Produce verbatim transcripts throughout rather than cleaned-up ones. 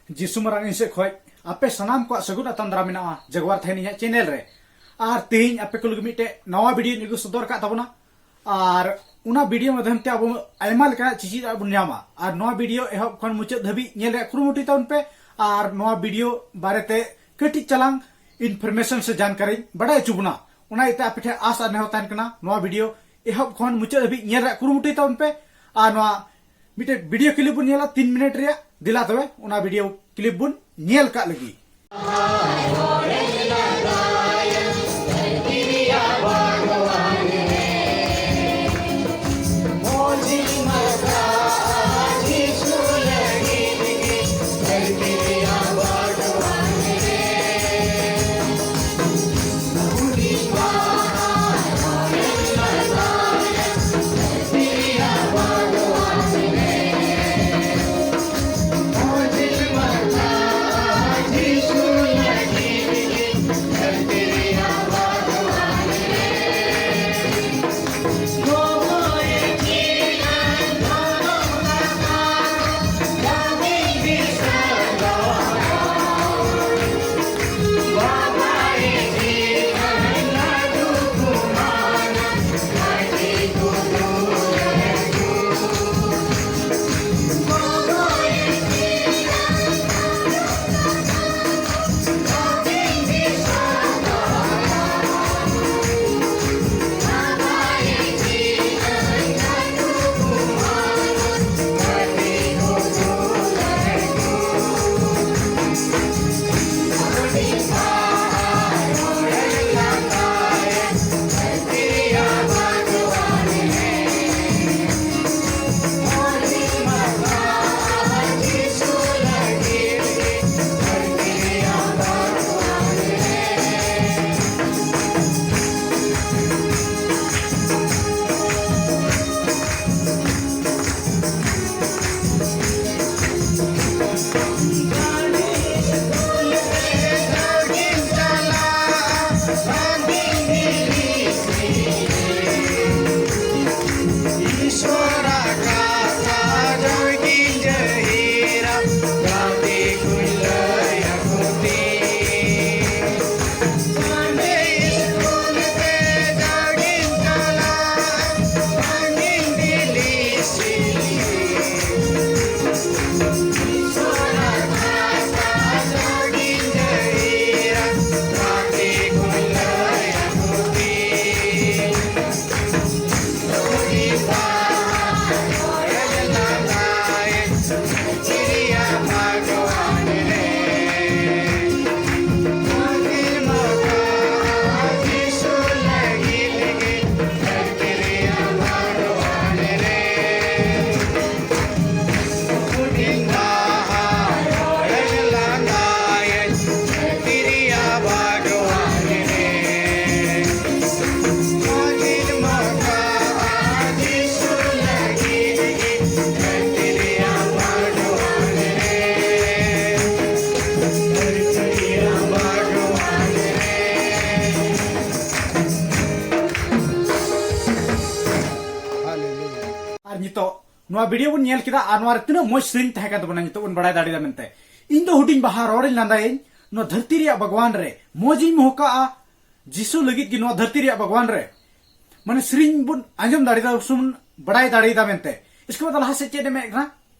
ᱡᱤᱥᱩ ᱢᱟᱨᱟᱝ ᱤᱧ ᱥᱮᱫ ᱠᱷᱚᱡ ᱟᱯᱮ ᱥᱟᱱᱟᱢ ᱠᱚᱣᱟᱜ ᱥᱟᱹᱜᱩᱱ ᱟᱛᱟᱝ ᱫᱟᱨᱟᱢ ᱢᱮᱱᱟᱜᱼᱟ ᱡᱟᱜᱣᱟᱨ ᱛᱟᱦᱮᱱ ᱤᱧᱟᱹᱜ ᱪᱮᱱᱮᱞ ᱨᱮ᱾ ᱟᱨ ᱛᱮᱦᱮᱧ ᱟᱯᱮ ᱠᱚ ᱞᱟᱹᱜᱤᱫ ᱢᱤᱫᱴᱮᱡ ᱱᱟᱣᱟ ᱵᱷᱤᱰᱤᱭᱳᱧ ᱟᱹᱜᱩ ᱥᱚᱫᱚᱨ ᱟᱠᱟᱫ ᱛᱟᱵᱚᱱᱟ᱾ ᱟᱨ ᱚᱱᱟ ᱵᱷᱤᱰᱤᱭᱳ ᱢᱟᱫᱽᱫᱷᱚᱢ ᱛᱮ ᱟᱵᱚ ᱟᱭᱢᱟ ᱞᱮᱠᱟᱱᱟᱜ ᱪᱮᱪᱮᱫ ᱟᱜ ᱵᱚᱱ ᱧᱟᱢᱟ᱾ ᱟᱨ ᱱᱚᱣᱟ ᱵᱷᱤᱰᱤᱭᱳ ᱮᱦᱚᱵ ᱠᱷᱚᱱ ᱢᱩᱪᱟᱹᱫ ᱫᱷᱟᱹᱵᱤᱡ ᱧᱮᱞ ᱨᱮᱭᱟᱜ ᱠᱩᱨᱩᱢᱩᱴᱩᱭ ᱛᱟᱵᱚᱱ ᱯᱮ᱾ ᱟᱨ ᱱᱚᱣᱟ ᱵᱷᱤᱰᱤᱭᱳ ᱵᱟᱨᱮᱛᱮ ᱠᱟᱹᱴᱤᱡ ᱪᱟᱞᱟᱝ ᱤᱱᱯᱷᱚᱨᱢᱮᱥᱚᱱ ᱥᱮ ᱡᱟᱱᱠᱟᱨᱤᱧ ᱵᱟᱰᱟᱭ ᱦᱚᱪᱚ ᱵᱚᱱᱟ᱾ ᱚᱱᱟ ᱤᱭᱟᱹᱛᱮ ᱟᱯᱮ ᱴᱷᱮᱱ ᱟᱥ ᱟᱨ ᱱᱮᱦᱚᱨ ᱛᱟᱦᱮᱱ ᱠᱟᱱᱟ, ᱱᱚᱣᱟ ᱵᱷᱤᱰᱤᱭᱳ ᱮᱦᱚᱵ ᱠᱷᱚᱱ ᱢᱩᱪᱟᱹᱫ ᱦᱟᱹᱵᱤᱡ ᱧᱮᱞ ᱨᱮᱭᱟᱜ ᱠᱩᱨᱩᱢᱩᱴᱩᱭ ᱛᱟᱵᱚᱱ ᱯᱮ᱾ ᱟᱨ ᱱᱚᱣᱟ ᱢᱤᱫᱴᱮᱡ ᱵᱷᱤᱰᱤᱭᱳ ᱠᱞᱤᱯ ᱵᱚᱱ ᱧᱮᱞᱟ ᱛᱤᱱ ᱢᱤᱱᱤᱴ ᱨᱮᱭᱟᱜ᱾ ᱫᱮᱞᱟ ᱛᱚᱵᱮ ᱚᱱᱟ ᱵᱷᱤᱰᱤᱭᱳ ᱠᱞᱤᱯ ᱵᱚᱱ ᱧᱮᱞ ᱠᱟᱜ ᱞᱟᱹᱜᱤᱫ᱾ ᱵᱷᱤᱰᱤᱭᱳ ᱵᱚᱱ ᱧᱮᱞ ᱠᱮᱫᱟ ᱟᱨ ᱱᱚᱣᱟ ᱨᱮ ᱛᱤᱱᱟᱹᱜ ᱢᱚᱡᱽ ᱥᱮᱨᱮᱧ ᱛᱟᱦᱮᱸ ᱠᱟᱱ ᱛᱟᱵᱚᱱᱟ, ᱱᱤᱛᱚᱜ ᱵᱚᱱ ᱵᱟᱲᱟᱭ ᱫᱟᱲᱮᱭᱟᱫᱟ ᱢᱮᱱᱛᱮ᱾ ᱤᱧ ᱫᱚ ᱦᱩᱰᱤᱧ ᱵᱟᱦᱟ ᱨᱚᱲᱤᱧ ᱞᱟᱸᱫᱟᱭᱟᱹᱧ, ᱱᱚᱣᱟ ᱫᱷᱟᱹᱨᱛᱤ ᱨᱮᱭᱟᱜ ᱵᱟᱜᱽᱣᱟᱱ ᱨᱮ ᱢᱚᱡᱽ ᱤᱧ ᱢᱚᱦᱚᱠᱟᱜᱼᱟ᱾ ᱡᱤᱥᱩ ᱞᱟᱹᱜᱤᱫ ᱜᱮ ᱱᱚᱣᱟ ᱫᱷᱟᱹᱨᱛᱤ ᱨᱮᱭᱟᱜ ᱵᱟᱜᱽᱣᱟᱱ ᱨᱮ, ᱢᱟᱱᱮ, ᱥᱮᱨᱮᱧ ᱵᱚᱱ ᱟᱸᱡᱚᱢ ᱫᱟᱲᱮᱭᱟᱫᱟ, ᱥᱮ ᱵᱚᱱ ᱵᱟᱲᱟᱭ ᱫᱟᱲᱮᱭᱟᱫᱟ ᱢᱮᱱᱛᱮ᱾ ᱤᱥᱠᱮ ᱵᱟᱫ ᱞᱟᱦᱟ ᱥᱮᱫ ᱪᱮᱫ ᱮ ᱢᱮᱱ ᱠᱟᱱᱟ?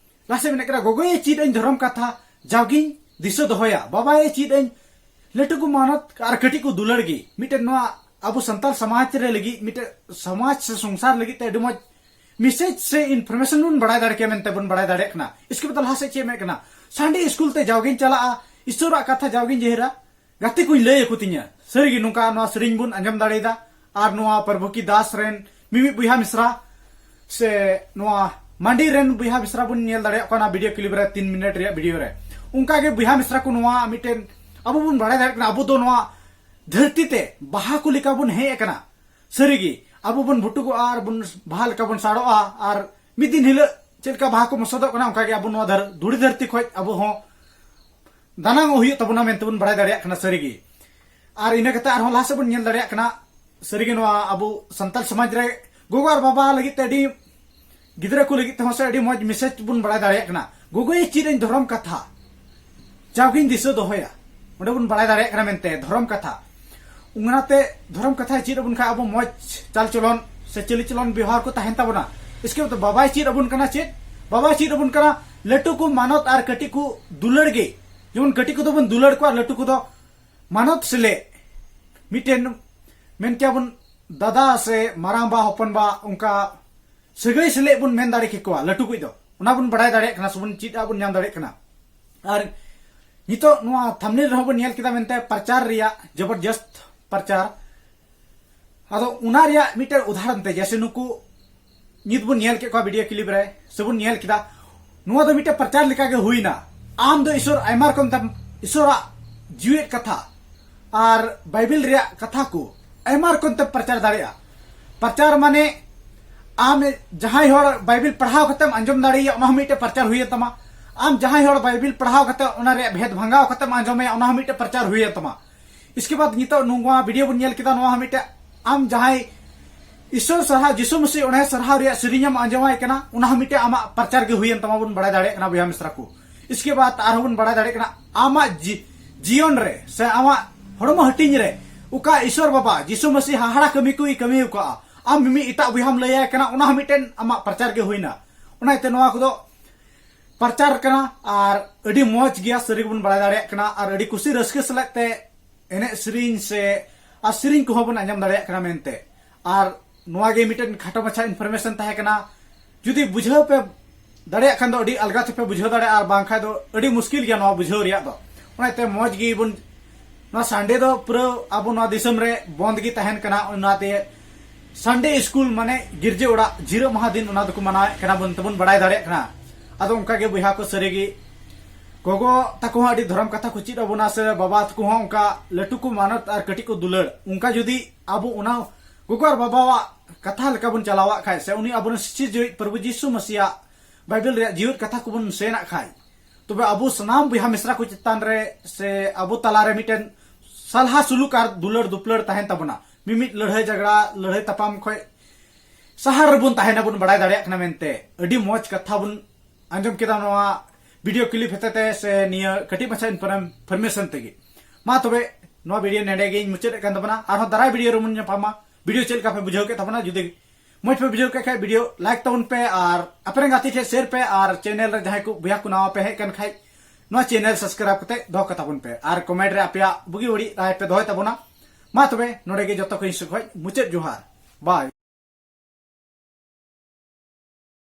ᱞᱟᱦᱟ ᱥᱮᱫ ᱢᱮᱱ ᱠᱟᱱᱟ, ᱜᱚᱜᱚᱭᱮ ᱪᱮᱫ ᱟᱹᱧ ᱫᱷᱚᱨᱚᱢ ᱠᱟᱛᱷᱟ, ᱡᱟᱣᱜᱤᱧ ᱫᱤᱥᱟᱹ ᱫᱚᱦᱚᱭᱟ᱾ ᱵᱟᱵᱟᱭᱮ ᱪᱮᱫ ᱟᱹᱧ ᱞᱟᱹᱴᱩ ᱠᱚ ᱢᱟᱱᱚᱛ ᱟᱨ ᱠᱟᱹᱴᱤᱡ ᱠᱚ ᱫᱩᱞᱟᱹᱲ ᱜᱮ᱾ ᱢᱤᱫᱴᱮᱱ ᱱᱚᱣᱟ ᱟᱵᱚ ᱥᱟᱱᱛᱟᱲ ᱥᱚᱢᱟᱡᱽ ᱨᱮ ᱞᱟᱹᱜᱤᱫ, ᱢᱤᱫᱴᱮᱱ ᱥᱚᱢᱟᱡᱽ ᱥᱮ ᱥᱚᱝᱥᱟᱨ ᱞᱟᱹᱜᱤᱫ ᱛᱮ ᱟᱹᱰᱤ ᱢᱚᱡᱽ ᱢᱮᱥᱮᱡᱽ ᱥᱮ ᱤᱱᱯᱷᱚᱨᱢᱮᱥᱚᱱ ᱵᱚᱱ ᱵᱟᱲᱟᱭ ᱫᱟᱲᱮ ᱠᱮᱭᱟ ᱢᱮᱱᱛᱮ ᱵᱚᱱ ᱵᱟᱲᱟᱭ ᱫᱟᱲᱮᱭᱟᱜ ᱠᱟᱱᱟ᱾ ᱤᱥᱠᱮ ᱵᱟᱫ ᱞᱟᱦᱟ ᱥᱮᱫ ᱪᱮᱫ ᱢᱮᱱ ᱠᱟᱱᱟ? ᱥᱟᱱᱰᱮ ᱥᱠᱩᱞ ᱛᱮ ᱡᱟᱣᱜᱤᱧ ᱪᱟᱞᱟᱜᱼᱟ, ᱤᱥᱚᱨᱟᱜ ᱠᱟᱛᱷᱟ ᱡᱟᱣᱜᱤᱧ ᱡᱮᱦᱮᱨᱟ, ᱜᱟᱛᱮ ᱠᱚᱧ ᱞᱟᱹᱭ ᱟᱠᱚ ᱛᱤᱧᱟ᱾ ᱥᱟᱹᱨᱤᱜᱮ ᱱᱚᱝᱠᱟ ᱱᱚᱣᱟ ᱥᱮᱨᱮᱧ ᱵᱚᱱ ᱟᱸᱡᱚᱢ ᱫᱟᱲᱮᱭᱟᱫᱟ᱾ ᱟᱨ ᱱᱚᱣᱟ ᱯᱨᱚᱵᱷᱩ ᱠᱤ ᱫᱟᱥ ᱨᱮᱱ ᱢᱤᱢᱤᱫ ᱵᱚᱭᱦᱟ ᱢᱤᱥᱨᱟ ᱥᱮ ᱱᱚᱣᱟ ᱢᱟᱱᱰᱤ ᱨᱮᱱ ᱵᱚᱭᱦᱟ ᱢᱤᱥᱨᱟ ᱵᱚᱱ ᱧᱮᱞ ᱫᱟᱲᱮᱭᱟᱜ ᱠᱟᱱᱟ ᱵᱷᱤᱰᱤᱭᱳ ᱠᱞᱤᱯ ᱨᱮ, ᱛᱤᱱ ᱢᱤᱱᱤᱴ ᱨᱮᱭᱟᱜ ᱵᱷᱤᱰᱤᱭᱳ ᱨᱮ᱾ ᱚᱱᱠᱟ ᱜᱮ ᱵᱚᱭᱦᱟ ᱢᱤᱥᱨᱟ ᱠᱚ ᱱᱚᱣᱟ ᱢᱤᱫᱴᱮᱱ ᱟᱵᱚ ᱵᱚᱱ ᱵᱟᱲᱟᱭ ᱫᱟᱲᱮᱭᱟᱜ ᱠᱟᱱᱟ, ᱟᱵᱚ ᱫᱚ ᱱᱚᱣᱟ ᱫᱷᱟᱹᱨᱛᱤ ᱛᱮ ᱵᱟᱦᱟ ᱠᱚ ᱞᱮᱠᱟ ᱵᱚᱱ ᱦᱮᱡ ᱟᱠᱟᱱᱟ᱾ ᱥᱟᱹᱨᱤᱜᱮ ᱟᱵᱚ ᱵᱚᱱ ᱵᱷᱩᱴᱩᱜᱚᱜᱼᱟ ᱟᱨ ᱵᱚᱱ ᱵᱟᱦᱟ ᱞᱮᱠᱟ ᱵᱚᱱ ᱥᱟᱲᱚᱜᱼᱟ, ᱟᱨ ᱢᱤᱫ ᱫᱤᱱ ᱦᱤᱞᱳᱜ ᱪᱮᱫ ᱞᱮᱠᱟ ᱵᱟᱦᱟ ᱠᱚ ᱢᱚᱥᱚᱫᱚᱜ ᱠᱟᱱᱟ, ᱚᱱᱠᱟᱜᱮ ᱟᱵᱚ ᱱᱚᱣᱟ ᱫᱷᱟᱹᱨ-, ᱫᱷᱩᱲᱤ ᱫᱷᱟᱹᱨᱛᱤ ᱠᱷᱚᱡ ᱟᱵᱚ ᱦᱚᱸ ᱫᱟᱱᱟᱝᱚᱜ ᱦᱩᱭᱩᱜ ᱛᱟᱵᱚᱱᱟ ᱢᱮᱱᱛᱮ ᱵᱚᱱ ᱵᱟᱲᱟᱭ ᱫᱟᱲᱮᱭᱟᱜ ᱠᱟᱱᱟ ᱥᱟᱹᱨᱤᱜᱮ᱾ ᱟᱨ ᱤᱱᱟᱹ ᱠᱟᱛᱮ ᱟᱨᱦᱚᱸ ᱞᱟᱦᱟ ᱥᱮᱫ ᱵᱚᱱ ᱧᱮᱞ ᱫᱟᱲᱮᱭᱟᱜ ᱠᱟᱱᱟ, ᱥᱟᱹᱨᱤᱜᱮ ᱱᱚᱣᱟ ᱟᱵᱚ ᱥᱟᱱᱛᱟᱲ ᱥᱚᱢᱟᱡᱽ ᱨᱮ ᱜᱚᱜᱚ ᱟᱨ ᱵᱟᱵᱟ ᱞᱟᱹᱜᱤᱫ ᱛᱮ ᱟᱹᱰᱤ, ᱜᱤᱫᱽᱨᱟᱹ ᱠᱚ ᱞᱟᱹᱜᱤᱫ ᱛᱮᱦᱚᱸ ᱥᱮ ᱟᱹᱰᱤ ᱢᱚᱡᱽ ᱢᱮᱥᱮᱡᱽ ᱵᱚᱱ ᱵᱟᱲᱟᱭ ᱫᱟᱲᱮᱭᱟᱜ ᱠᱟᱱᱟ᱾ ᱜᱚᱜᱚᱭᱮ ᱪᱮᱫ ᱟᱹᱧ ᱫᱷᱚᱨᱚᱢ ᱠᱟᱛᱷᱟ, ᱡᱟᱣᱜᱤᱧ ᱫᱤᱥᱟᱹ ᱫᱚᱦᱚᱭᱟ᱾ ᱚᱸᱰᱮ ᱵᱚᱱ ᱵᱟᱲᱟᱭ ᱫᱟᱲᱮᱭᱟᱜ ᱠᱟᱱᱟ ᱢᱮᱱᱛᱮ ᱫᱷᱚᱨᱚᱢ ᱠᱟᱛᱷᱟ᱾ ᱚᱱᱟᱛᱮ ᱫᱷᱚᱨᱚᱢ ᱠᱟᱛᱷᱟᱭ ᱪᱮᱫ ᱟᱵᱚᱱ ᱠᱷᱟᱱ ᱟᱵᱚ ᱢᱚᱡᱽ ᱪᱟᱞ ᱪᱚᱞᱚᱱ ᱥᱮ ᱪᱟᱹᱞᱤ ᱪᱚᱞᱚᱱ ᱵᱮᱣᱦᱟᱨ ᱠᱚ ᱛᱟᱦᱮᱱ ᱛᱟᱵᱚᱱᱟ᱾ ᱤᱥᱠᱮ ᱵᱟᱫ ᱵᱟᱵᱟᱭ ᱪᱮᱫ ᱟᱵᱚᱱ ᱠᱟᱱᱟ ᱪᱮᱫ? ᱵᱟᱵᱟᱭ ᱪᱮᱫ ᱟᱵᱚᱱ ᱠᱟᱱᱟ ᱞᱟᱹᱴᱩ ᱠᱚ ᱢᱟᱱᱚᱛ ᱟᱨ ᱠᱟᱹᱴᱤᱡ ᱠᱚ ᱫᱩᱞᱟᱹᱲ ᱜᱮ᱾ ᱡᱮᱢᱚᱱ ᱠᱟᱹᱴᱤᱡ ᱠᱚᱫᱚ ᱵᱚᱱ ᱫᱩᱞᱟᱹᱲ ᱠᱚᱣᱟ, ᱞᱟᱹᱴᱩ ᱠᱚᱫᱚ ᱢᱟᱱᱚᱛ ᱥᱮᱞᱮᱫ, ᱢᱤᱫᱴᱮᱱ ᱢᱮᱱ ᱠᱮᱭᱟ ᱵᱚᱱ ᱫᱟᱫᱟ ᱥᱮ ᱢᱟᱨᱟᱝ ᱵᱟ, ᱦᱚᱯᱚᱱ ᱵᱟ, ᱚᱱᱠᱟ ᱥᱟᱹᱜᱟᱹᱭ ᱥᱮᱞᱮᱫ ᱵᱚᱱ ᱢᱮᱱ ᱫᱟᱲᱮ ᱠᱮᱠᱚᱣᱟ᱾ ᱞᱟᱹᱴᱩ ᱠᱚ ᱫᱚ ᱚᱱᱟ ᱵᱚᱱ ᱵᱟᱲᱟᱭ ᱫᱟᱲᱮᱭᱟᱜ ᱠᱟᱱᱟ ᱥᱮᱵᱚᱱ ᱪᱮᱫ ᱟᱜ ᱵᱚᱱ ᱧᱟᱢ ᱫᱟᱲᱮᱭᱟᱜ ᱠᱟᱱᱟ᱾ ᱟᱨ ᱱᱤᱛᱚᱜ ᱱᱚᱣᱟ ᱛᱷᱟᱢᱱᱮᱞ ᱨᱮᱦᱚᱸ ᱵᱚᱱ ᱧᱮᱞ ᱠᱮᱫᱟ ᱢᱮᱱᱛᱮ ᱯᱨᱚᱪᱟᱨ ᱨᱮᱭᱟᱜ ᱡᱚᱵᱚᱨᱡᱚᱥᱛ ᱯᱨᱚᱪᱟᱨ᱾ ᱟᱫᱚ ᱚᱱᱟ ᱨᱮᱭᱟᱜ ᱢᱤᱫᱴᱮᱱ ᱩᱫᱟᱦᱚᱨᱚᱱ ᱛᱮ, ᱡᱮᱭᱥᱮ ᱱᱩᱠᱩ ᱱᱤᱛ ᱵᱚᱱ ᱧᱮᱞ ᱠᱮᱫ ᱠᱚᱣᱟ ᱵᱷᱤᱰᱤᱭᱳ ᱠᱞᱤᱯ ᱨᱮ ᱥᱮᱵᱚᱱ ᱧᱮᱞ ᱠᱮᱫᱟ, ᱱᱚᱣᱟ ᱫᱚ ᱢᱤᱫᱴᱮᱱ ᱯᱨᱚᱪᱟᱨ ᱞᱮᱠᱟᱜᱮ ᱦᱩᱭᱱᱟ᱾ ᱟᱢ ᱫᱚ ᱤᱥᱚᱨ ᱟᱭᱢᱟ ᱨᱚᱠᱚᱢ ᱛᱮᱢ, ᱤᱥᱚᱨᱟᱜ ᱡᱤᱣᱮᱫ ᱠᱟᱛᱷᱟ ᱟᱨ ᱵᱟᱭᱵᱮᱞ ᱨᱮᱭᱟᱜ ᱠᱟᱛᱷᱟ ᱠᱚ ᱟᱭᱢᱟ ᱨᱚᱠᱚᱢ ᱛᱮᱢ ᱯᱨᱚᱪᱟᱨ ᱫᱟᱲᱮᱭᱟᱜᱼᱟ᱾ ᱯᱨᱚᱪᱟᱨ ᱢᱟᱱᱮ ᱟᱢ ᱡᱟᱦᱟᱸᱭ ᱦᱚᱲ ᱵᱟᱭᱵᱮᱞ ᱯᱟᱲᱦᱟᱣ ᱠᱟᱛᱮᱢ ᱟᱸᱡᱚᱢ ᱫᱟᱲᱮᱭᱟᱜᱼᱟ, ᱚᱱᱟ ᱦᱚᱸ ᱢᱤᱫᱴᱮᱱ ᱯᱨᱚᱪᱟᱨ ᱦᱩᱭᱮᱱ ᱛᱟᱢᱟ᱾ ᱟᱢ ᱡᱟᱦᱟᱸᱭ ᱦᱚᱲ ᱵᱟᱭᱵᱮᱞ ᱯᱟᱲᱦᱟᱣ ᱠᱟᱛᱮ ᱚᱱᱟ ᱨᱮᱭᱟᱜ ᱵᱷᱮᱫ ᱵᱷᱟᱸᱜᱟᱣ ᱠᱟᱛᱮᱢ ᱟᱸᱡᱚᱢᱮᱭᱟ, ᱚᱱᱟ ᱦᱚᱸ ᱢᱤᱫᱴᱮᱱ ᱯᱨᱚᱪᱟᱨ ᱦᱩᱭᱮᱱ ᱛᱟᱢᱟ᱾ ᱤᱥᱠᱮ ᱵᱟᱫ ᱱᱤᱛᱚᱜ ᱱᱚᱣᱟ ᱵᱷᱤᱰᱤᱭᱳ ᱵᱚᱱ ᱧᱮᱞ ᱠᱮᱫᱟ, ᱱᱚᱣᱟ ᱦᱚᱸ ᱢᱤᱫᱴᱮᱱ ᱟᱢ ᱡᱟᱦᱟᱸᱭ ᱤᱥᱚᱨ ᱥᱟᱨᱦᱟᱣ, ᱡᱤᱥᱩ ᱢᱟᱹᱥᱤ ᱚᱱᱟ ᱥᱟᱨᱦᱟᱣ ᱨᱮᱭᱟᱜ ᱥᱮᱨᱮᱧ ᱮᱢ ᱟᱸᱡᱚᱢᱟᱭ ᱠᱟᱱᱟ, ᱚᱱᱟ ᱦᱚᱸ ᱢᱤᱫᱴᱮᱱ ᱟᱢᱟᱜ ᱯᱨᱚᱪᱟᱨ ᱜᱮ ᱦᱩᱭᱮᱱ ᱛᱟᱢᱟ ᱵᱚᱱ ᱵᱟᱲᱟᱭ ᱫᱟᱲᱮᱭᱟᱜ ᱠᱟᱱᱟ ᱵᱚᱭᱦᱟ ᱢᱤᱥᱨᱟ ᱠᱚ᱾ ᱤᱥᱠᱮ ᱵᱟᱫ ᱟᱨᱦᱚᱸ ᱵᱚᱱ ᱵᱟᱲᱟᱭ ᱫᱟᱲᱮᱭᱟᱜ ᱠᱟᱱᱟ ᱟᱢᱟᱜ ᱡᱤ-, ᱡᱤᱭᱚᱱ ᱨᱮ ᱥᱮ ᱟᱢᱟᱜ ᱦᱚᱲᱢᱚ ᱦᱟᱹᱴᱤᱧ ᱨᱮ ᱚᱠᱟ ᱤᱥᱚᱨ ᱵᱟᱵᱟ ᱡᱤᱥᱩ ᱢᱟᱹᱥᱤ ᱦᱟᱦᱟᱲᱟ ᱠᱟᱹᱢᱤ ᱠᱚᱭ ᱠᱟᱹᱢᱤ ᱟᱠᱟᱫᱼᱟ, ᱟᱢ ᱢᱤᱢᱤᱫ ᱮᱴᱟᱜ ᱵᱚᱭᱦᱟᱢ ᱞᱟᱹᱭᱟᱭ ᱠᱟᱱᱟ, ᱚᱱᱟ ᱦᱚᱸ ᱢᱤᱫᱴᱮᱱ ᱟᱢᱟᱜ ᱯᱨᱚᱪᱟᱨ ᱜᱮ ᱦᱩᱭᱱᱟ᱾ ᱚᱱᱟᱛᱮ ᱱᱚᱣᱟ ᱠᱚᱫᱚ ᱯᱨᱚᱪᱟᱨ ᱠᱟᱱᱟ ᱟᱨ ᱟᱹᱰᱤ ᱢᱚᱡᱽ ᱜᱮᱭᱟ, ᱥᱟᱹᱨᱤ ᱜᱮᱵᱚᱱ ᱵᱟᱲᱟᱭ ᱫᱟᱲᱮᱭᱟᱜ ᱠᱟᱱᱟ ᱟᱨ ᱟᱹᱰᱤ ᱠᱩᱥᱤ ᱨᱟᱹᱥᱠᱟᱹ ᱥᱟᱞᱟᱜ ᱛᱮ ᱮᱱᱮᱡ ᱥᱮᱨᱮᱧ ᱥᱮ ᱟᱨ ᱥᱮᱨᱮᱧ ᱠᱚᱦᱚᱸ ᱵᱚᱱ ᱟᱸᱡᱚᱢ ᱫᱟᱲᱮᱭᱟᱜ ᱠᱟᱱᱟ ᱢᱮᱱᱛᱮ᱾ ᱟᱨ ᱱᱚᱣᱟ ᱜᱮ ᱢᱤᱫᱴᱮᱱ ᱠᱷᱟᱴᱚ ᱢᱟᱪᱷᱟ ᱤᱱᱯᱷᱚᱨᱢᱮᱥᱚᱱ ᱛᱟᱦᱮᱸ ᱠᱟᱱᱟ᱾ ᱡᱩᱫᱤ ᱵᱩᱡᱷᱟᱹᱣ ᱯᱮ ᱫᱟᱲᱮᱭᱟᱜ ᱠᱷᱟᱱ ᱫᱚ ᱟᱹᱰᱤ ᱟᱞᱜᱟ ᱛᱮᱯᱮ ᱵᱩᱡᱷᱟᱹᱣ ᱫᱟᱲᱮᱭᱟᱜᱼᱟ, ᱟᱨ ᱵᱟᱝᱠᱷᱟᱱ ᱫᱚ ᱟᱹᱰᱤ ᱢᱩᱥᱠᱤᱞ ᱜᱮᱭᱟ ᱱᱚᱣᱟ ᱵᱩᱡᱷᱟᱹᱣ ᱨᱮᱭᱟᱜ ᱫᱚ᱾ ᱚᱱᱟᱛᱮ ᱢᱚᱡᱽ ᱜᱮᱵᱚᱱ ᱱᱚᱣᱟ ᱥᱟᱱᱰᱮ ᱫᱚ ᱯᱩᱨᱟᱹ ᱟᱵᱚ ᱱᱚᱣᱟ ᱫᱤᱥᱚᱢ ᱨᱮ ᱵᱚᱱᱫ ᱜᱮ ᱛᱟᱦᱮᱱ ᱠᱟᱱᱟ᱾ ᱚᱱᱟᱛᱮ ᱥᱟᱱᱰᱮ ᱥᱠᱩᱞ ᱢᱟᱱᱮ ᱜᱤᱨᱡᱟᱹ ᱚᱲᱟᱜ ᱡᱤᱨᱟᱹᱜ ᱢᱟᱦᱟ ᱫᱤᱱ ᱚᱱᱟ ᱫᱚᱠᱚ ᱢᱟᱱᱟᱣᱮᱫ ᱠᱟᱱᱟ ᱵᱚᱱ ᱛᱮᱵᱚᱱ ᱵᱟᱲᱟᱭ ᱫᱟᱲᱮᱭᱟᱜ ᱠᱟᱱᱟ᱾ ᱟᱫᱚ ᱚᱱᱠᱟ ᱜᱮ ᱵᱚᱭᱦᱟ ᱠᱚ, ᱥᱟᱹᱨᱤ ᱜᱮ ᱜᱚᱜᱚ ᱛᱟᱠᱚ ᱦᱚᱸ ᱟᱹᱰᱤ ᱫᱷᱚᱨᱚᱢ ᱠᱟᱛᱷᱟ ᱠᱚ ᱪᱮᱫ ᱟᱵᱚᱱᱟ, ᱥᱮ ᱵᱟᱵᱟ ᱛᱟᱠᱚ ᱦᱚᱸ ᱚᱱᱠᱟ ᱞᱟᱹᱴᱩ ᱠᱚ ᱢᱟᱱᱚᱛ ᱟᱨ ᱠᱟᱹᱴᱤᱡ ᱠᱚ ᱫᱩᱞᱟᱹᱲ, ᱚᱱᱠᱟ ᱡᱩᱫᱤ ᱟᱵᱚ ᱚᱱᱟ ᱜᱚᱜᱚ ᱟᱨ ᱵᱟᱵᱟᱣᱟᱜ ᱠᱟᱛᱷᱟ ᱞᱮᱠᱟ ᱵᱚᱱ ᱪᱟᱞᱟᱣᱟᱜ ᱠᱷᱟᱡ, ᱥᱮ ᱩᱱᱤ ᱟᱵᱚᱨᱮᱱ ᱥᱤᱥᱤᱨ ᱡᱤᱣᱤᱡ ᱯᱨᱚᱵᱷᱩ ᱡᱤᱥᱩ ᱢᱟᱥᱤᱭᱟᱜ ᱵᱟᱭᱵᱮᱞ ᱨᱮᱭᱟᱜ ᱡᱤᱣᱮᱫ ᱠᱟᱛᱷᱟ ᱠᱚᱵᱚᱱ ᱥᱮᱱᱟᱜ ᱠᱷᱟᱡ, ᱛᱚᱵᱮ ᱟᱵᱚ ᱥᱟᱱᱟᱢ ᱵᱚᱭᱦᱟ ᱢᱤᱥᱨᱟ ᱠᱚ ᱪᱮᱛᱟᱱ ᱨᱮ ᱥᱮ ᱟᱵᱚ ᱛᱟᱞᱟᱨᱮ ᱢᱤᱫᱴᱮᱱ ᱥᱟᱞᱦᱟ ᱥᱩᱞᱩᱠ ᱟᱨ ᱫᱩᱞᱟᱹᱲ ᱫᱩᱯᱞᱟᱹᱲ ᱛᱟᱦᱮᱱ ᱛᱟᱵᱚᱱᱟ᱾ ᱢᱤᱢᱤᱫ ᱞᱟᱹᱲᱦᱟᱹᱭ ᱡᱷᱟᱜᱽᱲᱟ, ᱞᱟᱹᱲᱦᱟᱹᱭ ᱛᱟᱯᱟᱢ ᱠᱷᱚᱡ ᱥᱟᱦᱟ ᱨᱮᱵᱚᱱ ᱛᱟᱦᱮᱱᱟ ᱵᱚᱱ ᱵᱟᱲᱟᱭ ᱫᱟᱲᱮᱭᱟᱜ ᱠᱟᱱᱟ ᱢᱮᱱᱛᱮ᱾ ᱟᱹᱰᱤ ᱢᱚᱡᱽ ᱠᱟᱛᱷᱟ ᱵᱚᱱ ᱟᱸᱡᱚᱢ ᱠᱮᱫᱟ ᱱᱚᱣᱟ ᱵᱷᱤᱰᱤᱭᱳ ᱠᱞᱤᱯ ᱦᱚᱛᱮᱛᱮ ᱥᱮ ᱱᱤᱭᱟᱹ ᱠᱟᱹᱴᱤᱡ ᱢᱟᱪᱷᱟ ᱤᱱᱯᱷᱚᱨᱢᱮᱥᱚᱱ ᱛᱮᱜᱮ᱾ ᱢᱟ ᱛᱚᱵᱮ ᱱᱚᱣᱟ ᱵᱷᱤᱰᱤᱭᱳ ᱱᱚᱰᱮ ᱜᱮᱧ ᱢᱩᱪᱟᱹᱫ ᱮᱫ ᱠᱟᱱ ᱛᱟᱵᱚᱱᱟ᱾ ᱟᱨᱦᱚᱸ ᱫᱟᱨᱟᱭ ᱵᱷᱤᱰᱤᱭᱳ ᱨᱮᱵᱚᱱ ᱧᱟᱯᱟᱢᱟ᱾ ᱵᱷᱤᱰᱤᱭᱳ ᱪᱮᱫ ᱞᱮᱠᱟ ᱯᱮ ᱵᱩᱡᱷᱟᱹᱣ ᱠᱮᱫ ᱛᱟᱵᱚᱱᱟ? ᱡᱩᱫᱤ ᱢᱚᱡᱽ ᱯᱮ ᱵᱩᱡᱷᱟᱹᱣ ᱠᱮᱫ ᱠᱷᱟᱡ ᱵᱷᱤᱰᱤᱭᱳ ᱞᱟᱭᱤᱠ ᱛᱟᱵᱚᱱ ᱯᱮ ᱟᱨ ᱟᱯᱮ ᱨᱮᱱ ᱜᱟᱛᱮ ᱴᱷᱮᱱ ᱥᱮᱭᱟᱨ ᱯᱮ, ᱟᱨ ᱪᱮᱱᱮᱞ ᱨᱮ ᱡᱟᱦᱟᱸᱭ ᱠᱚ ᱵᱚᱭᱦᱟ ᱠᱚ ᱱᱟᱣᱟ ᱯᱮ ᱦᱮᱡ ᱠᱟᱱ ᱠᱷᱟᱡ ᱱᱚᱣᱟ ᱪᱮᱱᱮᱞ ᱥᱟᱵᱥᱠᱨᱟᱭᱤᱵ ᱠᱟᱛᱮ ᱫᱚᱦᱚ ᱠᱟᱛᱟ ᱵᱚᱱ ᱯᱮ, ᱟᱨ ᱠᱚᱢᱮᱱᱴ ᱨᱮ ᱟᱯᱮᱭᱟᱜ ᱵᱩᱜᱤ ᱵᱟᱹᱲᱤᱡ ᱨᱟᱭ ᱯᱮ ᱫᱚᱦᱚᱭ ᱛᱟᱵᱚᱱᱟ᱾ ᱢᱟ ᱛᱚᱵᱮ ᱱᱚᱰᱮ ᱜᱮ ᱡᱚᱛᱚ ᱠᱚ ᱤᱧ ᱥᱮᱫ ᱠᱷᱚᱡ ᱢᱩᱪᱟᱹᱫ ᱡᱚᱦᱟᱨ᱾ ᱵᱟᱭ᱾